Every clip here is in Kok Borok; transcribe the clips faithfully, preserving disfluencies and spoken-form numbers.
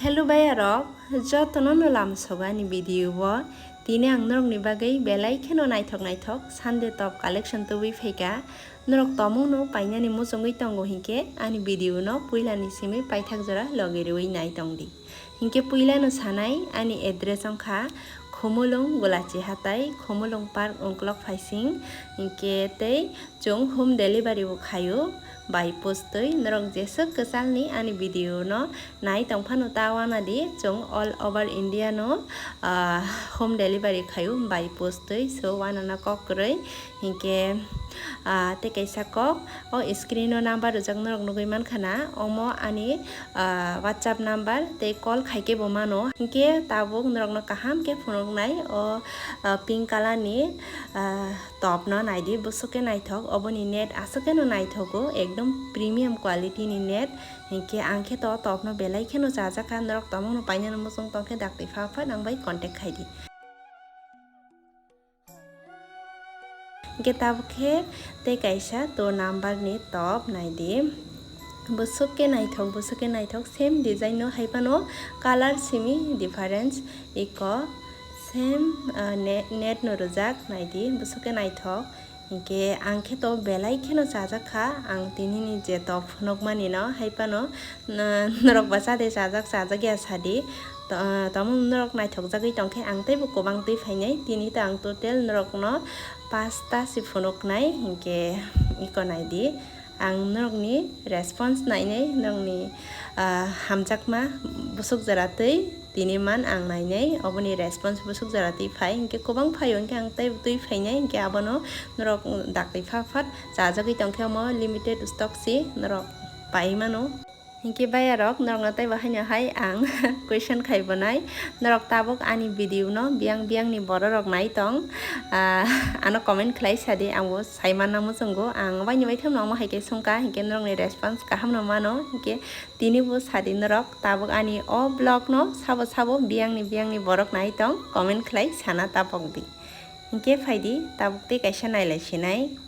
Hello bayarok, jotono no lamsogo ani video o. Tini ang norokni bagwi belai kheno naithok naithok Sunday top collection tubui phaikha. Norok tomungno painani muchungwi tongo hinkhe ani video no puilani simi paithak jora logi rwui nai tongdi. Hinkhe puilano sanai ani address wngkha Khumulwng Gulachi Hatai, Khumulwng Park Ungkolok Phaising, hinkhe tei chwng home delivery bo khaio by post twi. Norok jeswk kwchalni ani video no nai tongphano ta wanadi, chwng all over India no, ah, home delivery khaio by post twi, so wanana kok kwrwi. Hinkhe, ah, tei kaisa kok, o screen o number rijak norok nugui mankha na, omo ani, ah, WhatsApp number tei call khaikhe bo mano. Hinkhe tabuk norokno kaham khe phunuknai o, ah, pink color ni, ah, top no naidi, bwswk khe naithok, oboni net aswk kheno naithogo, ekdom premium quality ni net. Hinkhe ang khe to top no belai kheno chajakha, norok tomungno painani muchung tongkhe dakti pha pha nang bai contact khaidi. Hinkhe tabuk khe tei kaisa to number ni top naidi. Bwswk khe naithok, bwswk khe naithok, same design no, hai phano color simi difference, eko same, ah, ne-, net no rwjak, naidi bwswk khe naithok. Hinkhe ang khe to belai kheno chajakha, ang tinini je top phunukmani no, hai phano, na-, norok ba chade chajak, chajak ya sadi. To-, ah, tamo norok naithokjagwi tongkhe ang teibo kwbang twi phainai. Tini to ang total norokno pasta se phunuknai, hinkhe iko naidi. Ang norokni response nainai, norokni, ah, hamjakma bwswk jora twi tini man ang nainai, oboni response bwswk jora twi phai, hinkhe kwbang phaio, hinkhe ang teibo twi phainai, hinkhe abono norok dakti pha phat chajagwi tongkhe, omo limited stock se norok pai mano. Hinkhe bayarok, norokno teibo haino hai ang question khai bonai. Norok tabuk ani video no biyang biyang ni borok rok nai tong. Ah, ano comment khlai sadi, ang bo sai manna muchungo. Ang waini waitham no omo hai khe sungkha, hinkhe norokni response kaham no mano. Hinkhe tini bo sadi norok tabuk ani o vlog no sabo sabo biyang ni biyang ni borok nai tong, comment khlai sana tapok di. Hinkhe phaidi, tabuk tei kaisa nailai sinai.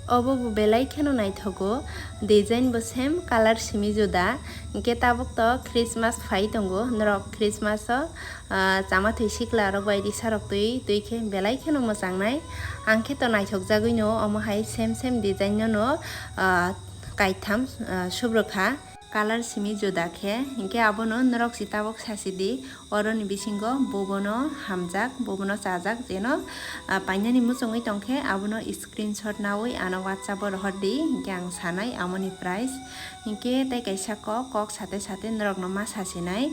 Obo bo belai kheno naithogo, design bo same, color simi juda. Hinkhe tabuk to Christmas phai tongo, norok Christmas o, ah, chama thwi sikla rok bai risa rok twi, twi khe belai kheno mwchangnai. Ang khe to naithokjagwi no, omo hai same same design no no, ah, kaitham, ah, subrwkha. Color simi juda khe, hinkhe abono norok si tabuk sasi di, oroni bisingo bobono hamjak, bobono chajak, jeno, ah, painani muchungwi tongkhe abono screenshot nawi ano WhatsApp o rohor di, hinkhe ang sanai amoni price. Hinkhe tei kaisa kok, kok sate sate norokno ma sasinai.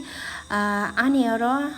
Ah, ani oro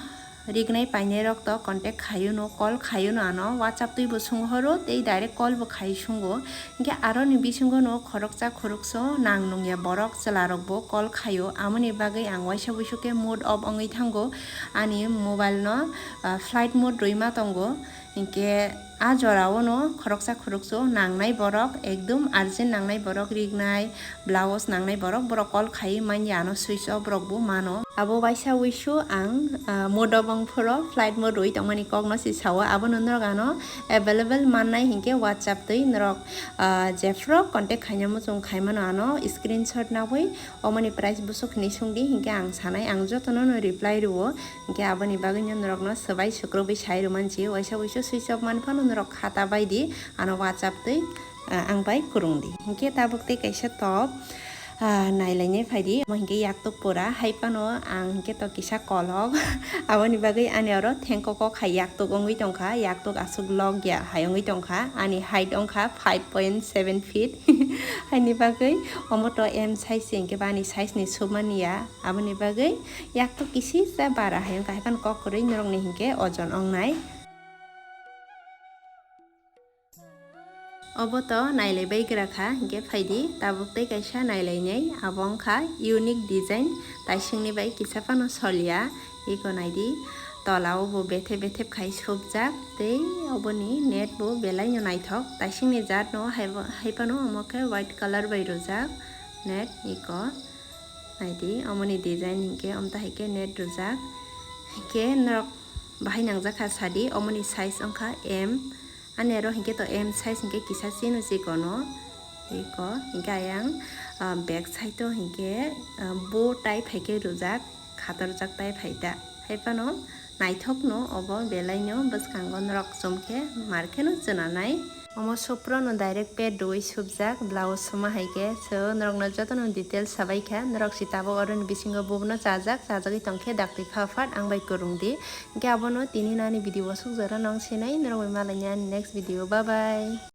rignai painai rok to contact khaio no, call khaio no ano, WhatsApp twi bo sung horo tei direct call bo khai sungo. Hinkhe aroni bisingo no khoroksa khorokso nang nungya borok chwla rok bo call khaio, amoni bagwi ang waisa wuisu khe mood off wngwi thango, ani mobile no, ah, flight mode rwi ma tongo. Hinkhe a jora o no khoroksa khorokso nangnai borok, ekdum urgent nangnai borok, rignai, blouse nangnai borok, borok call khai manya ano switch off rok bo mano. Abo waisa wuisu ang, ah, mood off wng phoro flight mode rwi tongmani kok no si sao, abono norok ano available mannai hinkhe WhatsApp twi norok, ah, jephru contact khaina muchung khai mano ano screenshot nawi omoni price bwswk hinwi sung di hinkhe ang sanai, ang jotono no reply rwo. Hinkhe aboni bagwino norokno swbai sukrubwi sai rwmansi, waisa wuisu switch off man phano norok khata bai di, ano WhatsApp twi, ah, ang bai kwrwng di. Hinkhe tabuk tei kaisa top, ah, nailainai phai di. Omo hinkhe yaktuk pura, hai phano ang hinkhe to kisa kolok. Aboni bagwi ani oro thengkok kok hai yaktuk wngwi tongkha, yaktuk aswk lok ya hai wngwi tongkha. Ani height wngkha five point seven feet. Haini bagwi omo to M size se hinkhe ba ani size ni submani ya. Aboni bagwi yaktuk kisisa bara hai wngkha, hai phano kok kwrwi norokni hinkhe ojon wngnai. Obo to nailai bai gra kha, hinkhe phaidi tabuk tei kaisa nailainai, abo wngkha unique design, taisingni bai kisa phano solya. Eko naidi, tola o bo bethe bethe khai subjak, tei oboni net bo belai no naithok, taisingni jat no hai bo, hai phano omo khe white color bai rwjak net eko. Naidi, omoni design hinkhe, omta haikhe net rwjak. Hinkhe norok bahai nangjakha sadi, omoni size wngkha M. Ani aro hinkhe to M size hinkhe kisa chino chikono. Eko, hinkhe ayang, ah, back side o hinkhe, ah, bow type haikhe rwjak. hatorjak tai phai ta. Hai phano naithokno obo belaino bwskango norok chum khe mar kheno chwnanai. Omo supro no direct pet rwui subjak, blouse suma hai khe. So norokno jotono details sabai kha, norok si tabuk oroni bisingo bubuno chajak, chajagwi tong khe daktwi pha phat ang bai kwrwng di. Hwnkhe abono tini nani video o suk jora nong sinai, norok bai malaini ani next video, bye bye.